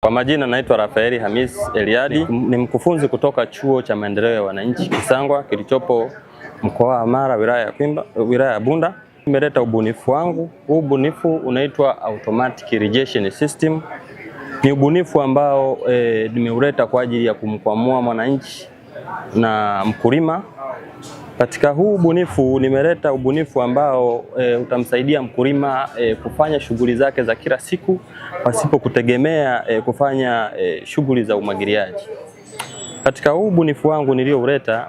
Kwa majina naitwa Rafaeli Hamis Eliadi, ni mkufunzi kutoka Chuo cha Maendeleo ya Wananchi Kisangwa kilichopo mkoa wa Mara, wilaya ya Kwimba, wilaya ya Bunda. Nimeleta ubunifu wangu. Huu ubunifu unaitwa Automatic Irrigation System. Ni ubunifu ambao nimeuleta kwa ajili ya kumkwamua mwananchi na mkulima. Katika huu ubunifu nimeleta ubunifu ambao utamsaidia mkulima kufanya shughuli zake za kila siku pasipo kutegemea kufanya shughuli za umwagiliaji. Katika huu ubunifu wangu niliouleta,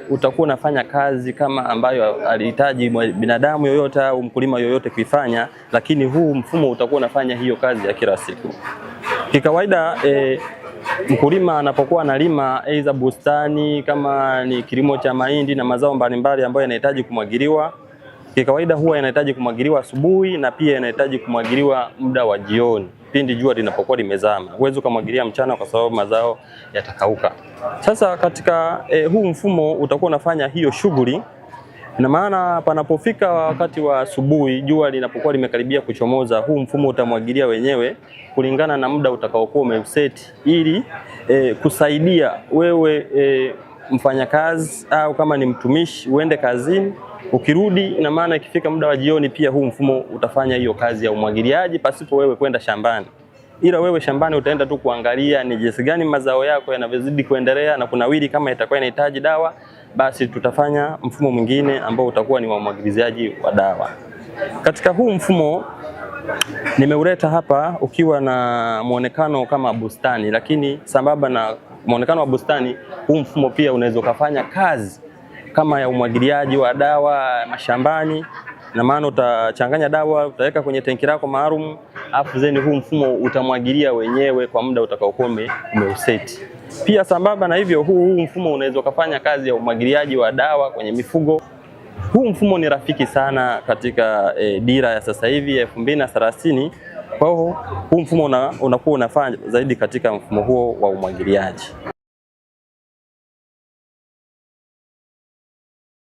utakuwa unafanya kazi kama ambayo alihitaji binadamu yoyote au mkulima yoyote kuifanya, lakini huu mfumo utakuwa unafanya hiyo kazi ya kila siku. Kikawaida mkulima anapokuwa analima aidha bustani, kama ni kilimo cha mahindi na mazao mbalimbali ambayo yanahitaji kumwagiliwa, kikawaida huwa yanahitaji kumwagiliwa asubuhi na pia yanahitaji kumwagiliwa muda wa jioni pindi jua linapokuwa limezama. Huwezi ukamwagilia mchana kwa sababu mazao yatakauka. Sasa katika huu mfumo utakuwa unafanya hiyo shughuli, na maana panapofika wakati wa asubuhi, jua linapokuwa limekaribia kuchomoza, huu mfumo utamwagilia wenyewe kulingana na muda utakaokuwa umeuseti, ili kusaidia wewe mfanyakazi au kama ni mtumishi uende kazini, ukirudi, ina maana ikifika muda wa jioni, pia huu mfumo utafanya hiyo kazi ya umwagiliaji pasipo wewe kwenda shambani, ila wewe shambani utaenda tu kuangalia ni jinsi gani mazao yako yanavyozidi kuendelea na kunawiri. Kama itakuwa inahitaji dawa, basi tutafanya mfumo mwingine ambao utakuwa ni wa umwagiliziaji wa dawa. Katika huu mfumo nimeuleta hapa ukiwa na muonekano kama bustani, lakini sambamba na muonekano wa bustani, huu mfumo pia unaweza ukafanya kazi kama ya umwagiliaji wa dawa mashambani, na maana utachanganya dawa utaweka kwenye tenki lako maalum, afu zeni huu mfumo utamwagilia wenyewe kwa muda utakaokuwa umeuseti. Pia sambamba na hivyo, huu mfumo unaweza ukafanya kazi ya umwagiliaji wa dawa kwenye mifugo. Huu mfumo ni rafiki sana katika dira ya sasa hivi ya 2030. Kwa hiyo huu mfumo unakuwa unafaa zaidi katika mfumo huo wa umwagiliaji.